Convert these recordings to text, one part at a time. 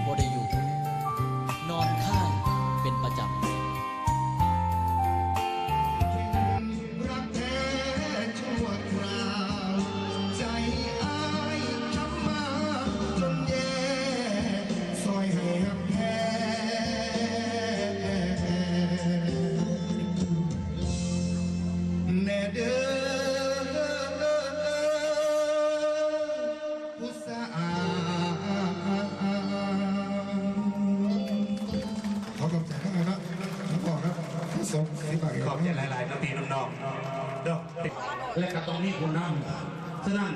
ບໍ່ໄດ້ຢູ່ ນອນຄ້າງເປັນປະຈຳ. ຂໍຂອບໃຈຫຼາຍໆເນາະ ທັງພໍ່ເນາະ ທັງສົງ ທີ່ຝາກ ຂອບໃຈຫຼາຍໆເນາະ ພີ່ນ້ອງໆເນາະ ແລະກໍຕ້ອງມີຜູ້ນຳ ສະນັ້ນ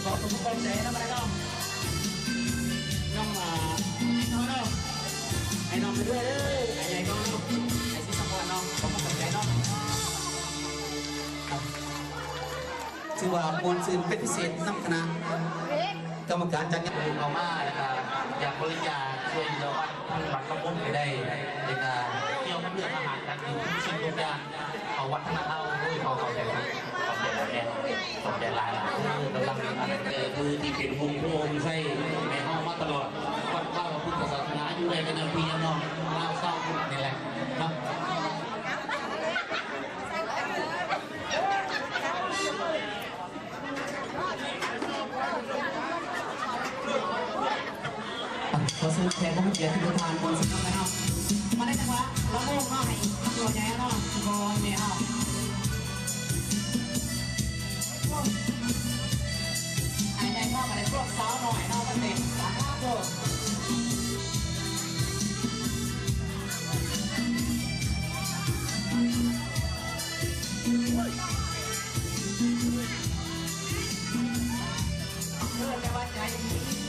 ຂໍຂອບໃຈນຳອ້າຍນ້ອງ ນ້ອງ ອ່າ ນ້ອງເນາະ ອ້າຍນ້ອງໄປເລື້ອຍເດີ້ ອ້າຍໃຫຍ່ກ່ອນເນາະ ອ້າຍສິສະພອນເນາະ ຂໍຂອບໃຈເນາະ. ຖືວ່າມ່ວນຊື່ນເປັນພິເສດນຳຄະນະກຳມະການຈັດງານ ເຂົ້າມາ ແລ້ວກະຢາກບໍລິຈາກຊ່ວຍເຫຼືອວັດ ທັງບັດທຳບຸນກໍໄດ້ ແລ້ວກະກ່ຽວກັບເລື່ອງອາຫານການກິນ ທຸກສິ່ງທຸກຢ່າງ ເຂົ້າວັດທະນະທຳ ໂອ້ຍ ຂໍຂອບໃຈ ຂອບໃຈຫຼາຍແນ່ ຂອບໃຈຫຼາຍໆ ເອີ ກຳລັງ ເອີ ຜູ້ທີ່ເປັນຮົ່ມໂພຮົ່ມໄຊໃຫ້ເຮົາມາຕະຫຼອດ ວັດວາພະພຸດທະສາສະໜາ ຢູ່ໄດ້ກັນນຳພີ່ນຳນ້ອງລາວຊາວພຸດນີ້ແຫຼະເນາະ. ຂໍເຊີນແຂກຜູ້ມີກຽດທຸກທ່ານ ບ່ອນສຳຄັນນະຄັບ ມາໃນຈັງຫວະລຳວົງເນາະ ໃຫ້ທາງຜູ້ໃຫຍ່ເນາະ ກ່ອນແມ່ເຮົາ. เออ แต่ว่าใจดี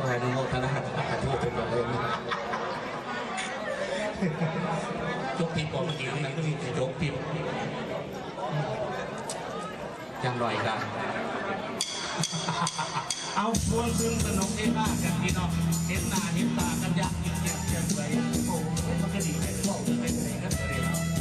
ອະນຸໂມທະນາສາທຸເປັນດອກເລີຍ ຈົກຕິບບໍ່ ເມື່ອກີ້ນີ້ຄືຊິຈົກຕິບ ຢ່າງໜ້ອຍກະ ເອົາ ມ່ວນຊື່ນສະໜຸກເຮຮາກັນພີ່ນ້ອງ ເຫັນໜ້າເຫັນຕາກັນຢ່າງຍິ້ມແຍ້ມແຈ່ມໃສ ໂອ້ຍ ມັນກະດີໃຈ ເວົ້າເລື່ອງໃດກະໄດ້ເນາະ.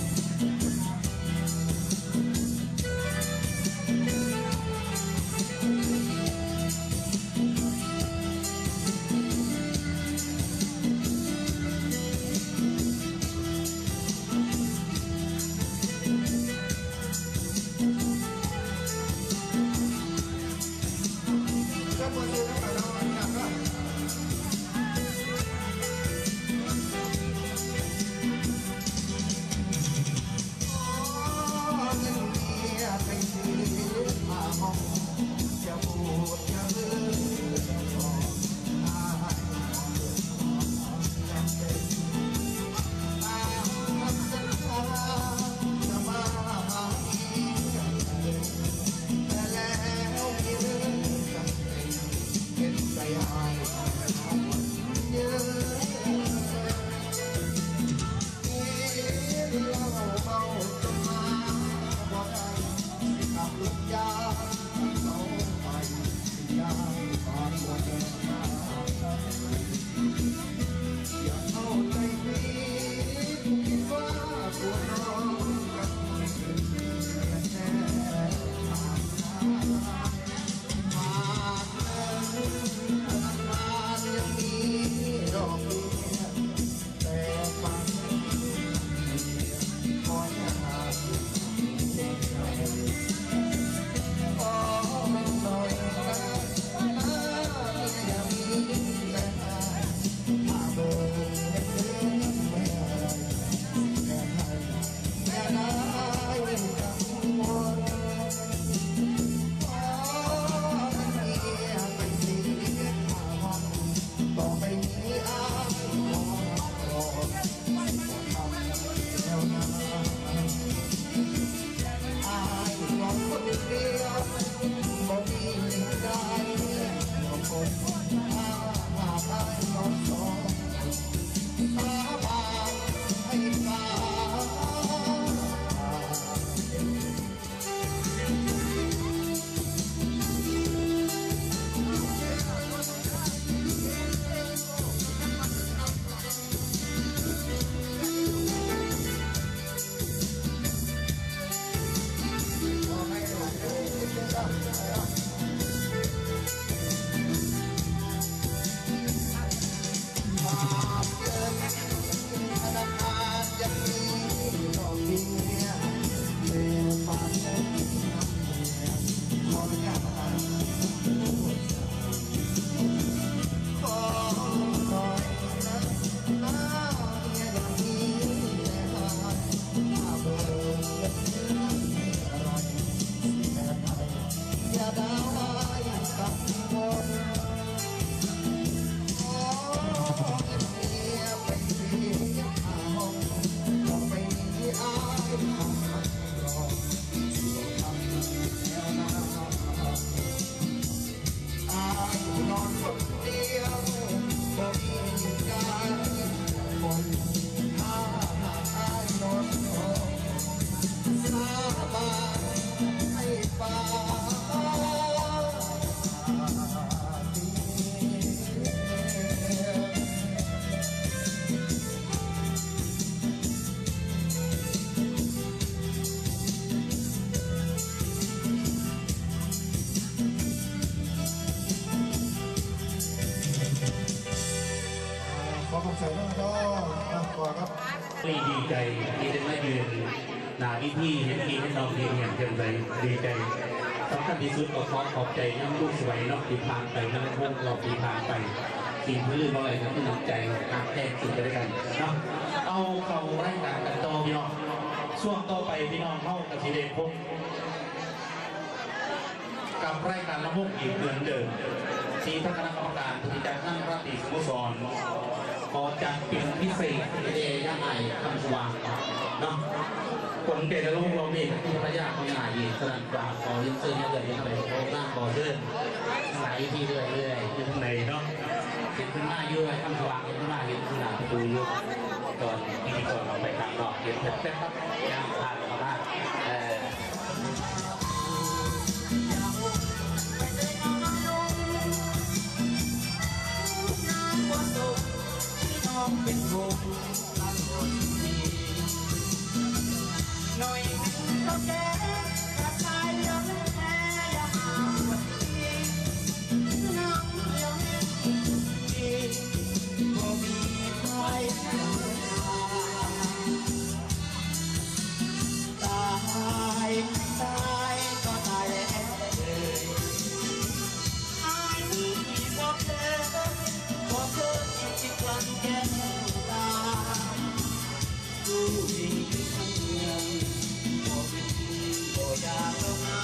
ມາເດີມາ ຂອບໃຈນຳເຈົ້ານະ ຂໍກັບ ນີ້ດີໃຈທີ່ໄດ້ມາຢືນໜ້າເວທີ ເຫັນພີ່ເຫັນນ້ອງທີ່ຮຽນເທິງໃສ ດີໃຈ. ສຳຄັນທີ່ສຸດກໍຂໍຂອບໃຈນຳລູກສະໃພເນາະ ທີ່ຜ່ານໄປນຳວົງເຮົາທີ່ຜ່ານໄປ. ສິ່ງທີ່ລືມບໍ່ໄດ້ກໍຄືນ້ຳໃຈຮັກແພງຊຶ່ງກັນແລະກັນເນາະ. ເອົາເຂົ້າລາຍການກັນຕໍ່ພີ່ນ້ອງ. ຊ່ວງຕໍ່ໄປພີ່ນ້ອງເຮົາກໍຊິໄດ້ພົບ ກັບລາຍການລຳວົງອີກເໝືອນເດີມ ທີ່ທາງຄະນະກຳມະການຜູ້ຈັດງານລາຕີສະໂມສອນ ຂໍຈັດເປັນພິເສດແດ່ຍາອ້າຍຄຳສະຫວ່າງເນາະ. ຄົນແກ່ລະລົງລອບນີ້ຄືພັນລະຍາຂອງຍາອ້າຍເອງ. ສະນັ້ນກໍຂໍຮຽນເຊີນຍາເອື້ອຍເພິ່ນໄປໂຮງງານ ຂໍເຊີນໃນທີ່ເອື້ອຍເອື້ອຍຢູ່ທາງໃນເນາະ. ເຫັນເພິ່ນມາຢູ່ ອ້າຍຄຳສະຫວ່າງ ເຫັນເພິ່ນມາ ເຫັນຢູ່ໜ້າປະຕູຢູ່. ຕອນພິທີກອນອອກໄປຂ້າງນອກ ເຫັນແປັບໆ ຍ່າງຜ່ານເຂົ້າມາ ເອີ. ຕາຍ ຕາຍກໍຕາຍແລ້ວເອີຍ ອ້າຍນີ້ບໍ່ເຄີຍ ບໍ່ເຄີຍທີ່ຈະກວັນແກ້ວຕາ ຜູ້ທີ່ເມືອງ ບໍ່ມີ ບໍ່ຢາກເຂົ້າຫາ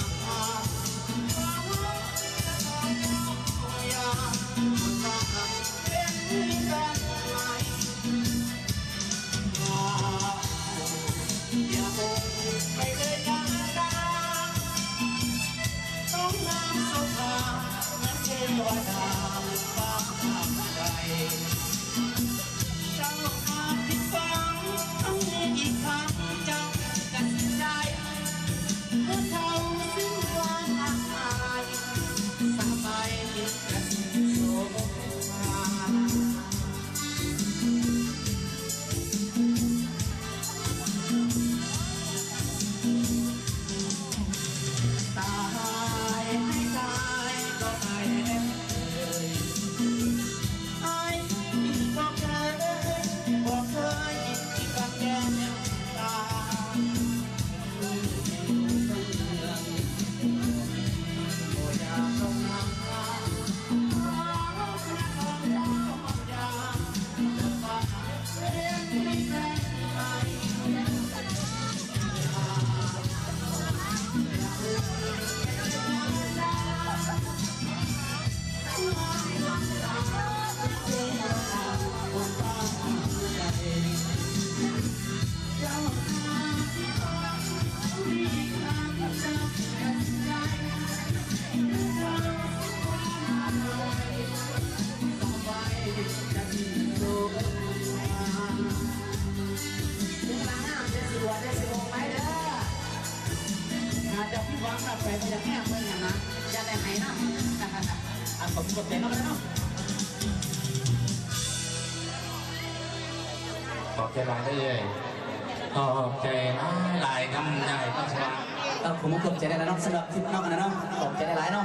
ອາດຈະຜິດຫວັງກັບໄປ ບໍ່ຢາກແນມເບິ່ງຫັ້ນນະ ຢ້ານໄດ້ໄຫ້ນຳ. ອ່າ ຂອບ ຂອບໃຈເນາະ ເນາະ. ຂອບໃຈຫຼາຍເດີເອື້ອຍ. ຂອບໃຈຫຼາຍໆ ນຳຍາຍຄຳສະຫວ່າງ. ເອີ ຂອບ ຂອບໃຈຫຼາຍໆເນາະ ສຳລັບຄລິບເນາະ ອັນນັ້ນເນາະ. ຂອບໃຈຫຼາຍໆເນາະ.